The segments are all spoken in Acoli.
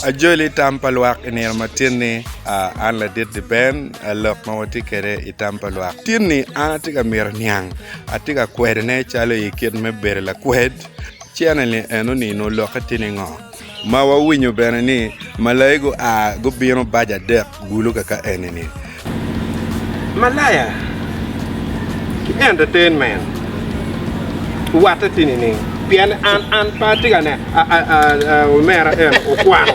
Ajoli tam pa lwak i nino ma tin-ni, an ladit Deben, lok ma watye kwede i tam pa lwak tin-ni an atye ka mito niang, atye ka kwedone calo i kit me bedo lakwed, cene-ni enoni nongo lokke tye ningo? Ma wawinyo bene ni malaika gua gubino bac adek gulu kaka eni-ni. Malaya ki entertainment watte tye nining? Pien an an pe atye ka neno omera eno okwano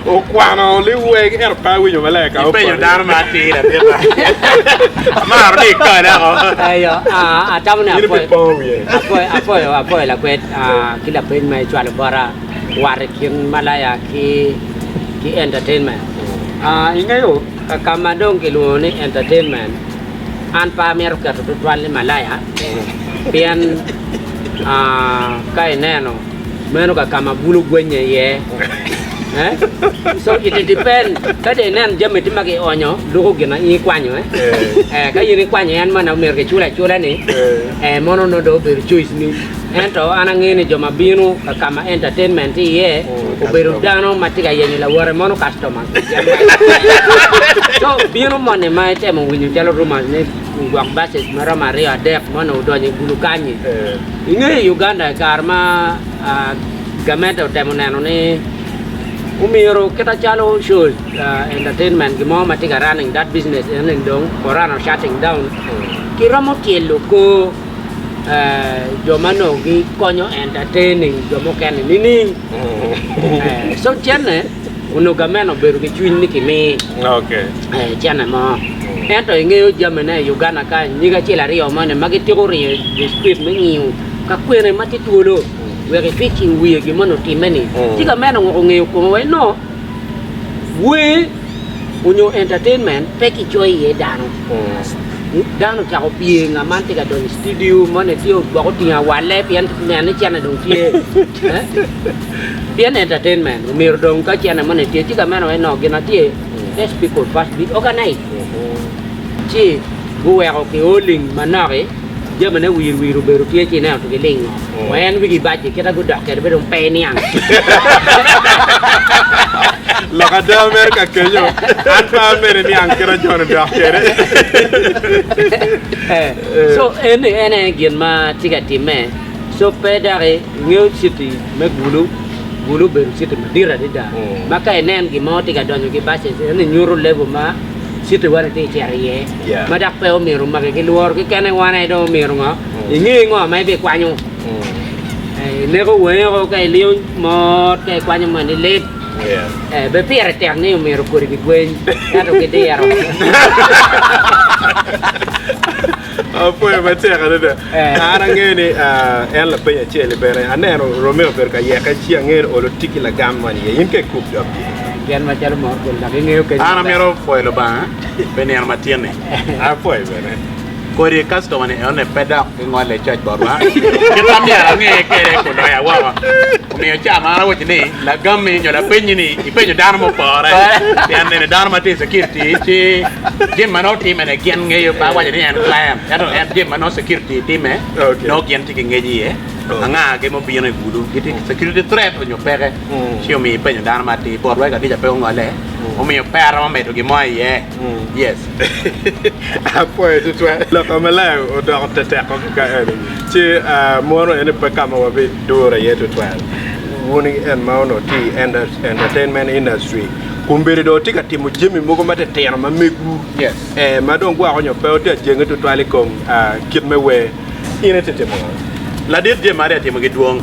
okwano liweng ento pe awinyo malaya ka Ipenyo dano ma atir atika. Amaro ni ikale oko. Eyo, ah, atamo ni In apwoyo, ibipongo wiye. apwoyo, apwoyo, apwoyo lakwed ah, ki lapeny ma icwalo bota wat i kin malaya ki ki entertainment. Ah, ingeyo ka ka ma dong kilwongo ni entertainment, an pe amito keto tutwal ni malaya pien ah, ka ineno meno ka ka ma bulu gwenye iye. Eh? So it depend ka dong inen jami tye ma kionyo luko gin ma in ikwanyo eh? Eh, ka in ikwanyo en mana myero kicul acula ni eh, mono nongo dong obedo choice ni ento an angeyo ni jo ma bino ka ka ma entertainment tye iye obedo dano ma tye ka yenyo lawote mono customer so bino moni ma itemo winyo calo rumors ni gwok buses maromo aryo adek moni odonyo i gulu kanyi ingeyo i Uganda i kare ma ah, Gamente otemo neno ni omyero kita calo shows entertainment gin mo ma tye ka running that business eni dong corona shutting down kiromo tyelo kor jo ma nongo gikonyo entertaining jo mukene nining? So cene onongo gamente obedo ki cwiny ni kimi cene mo ento ingeyo jamine i Uganda kany nyig acel aryo moni ma gitiko ringo i street me ngiyo ka kwene ma tye twolo. wek icwic i wiye gin moni otimme-ni, ci ka meno onguko ngeyo kome wai nongo wer onyo entertainment pe kicoyo iye dano. Dano ocako pye nga man tye ka donyo i studio moni tye gwok otingo awalle pien neno ni cene dong tye pien entertainment omyero dong ka cene moni tye ci ka meno wai nongo gin atye let people first be organized ci guweko ki oling manok-ki. Jamine wir wir obedo tye ci ineno to gilingo wa en wigi bac-ci kita gudok kwede bene dong pe iniang. Lok ada mere ka kenyo an pe amede niang kita jo-ni dok kwede. So eni en aye gin ma tye ka timme so pe dok ingeyo citi me Gulu, Gulu obedo citi madit adada ma ka inen gin mo tye ka donyo ki buses eni nyuto level ma citi wani tye ka cito iye ma dok pe omyero omaki ki lworo kekene wan aye dong omyero ngo inge ngo ma ibikwanyo ineko wangi woko ka iliyo mot ka ikwanyo moni lit be pire tek ni omyero kodi gigweny ento ki diro. Apwoyo matek adada. An angeyo ni en lapeny acel-li bene aneno Romeo obedo ka yeke ci angeyo ni olo tye ki lagam man iye. In ka ikub dok tye. Gin macalo mot gol dok ingeyo kenyo An maber. amito pwoyo Lubanga pi nino matin-ni. Apwoyo bene. Kodi kastoma ni enoni pe dok gingole coc botwa. Kit ma myero ange kwede guloya woko. Omiyo ca ma an awaco ni lagammi nyo lapenyi ni ipenyo dano mupore. Pien nene dano ma tye i security ci jami ma nongo timme ne gin ngeyo pe awaco ni en client ento en jami ma nongo security timme nongo gin tye ki ngec iye. Anga gi mubino i gudo gitye ki security threat onyo peke ci omiyo ipenyo dano ma atir botwa i kadija pe ongole omiyo pe aromo medo gin mo iye. Yes. Apwoyo tutwal. Lok maleng odoko teteko ki ka eni. Ci mono eni pe ka ma wabiduro iye tutwal. Wun en ma onongo tye i entertainment industry, kombeddi dong wutye ka timo jami mogo matitino ma megwu ma dong gwoko nyo pe wutye ka jenge tutwal i kom kit me wer. In itye timo ngo? Ladit jami ma atye ka timogi dwong.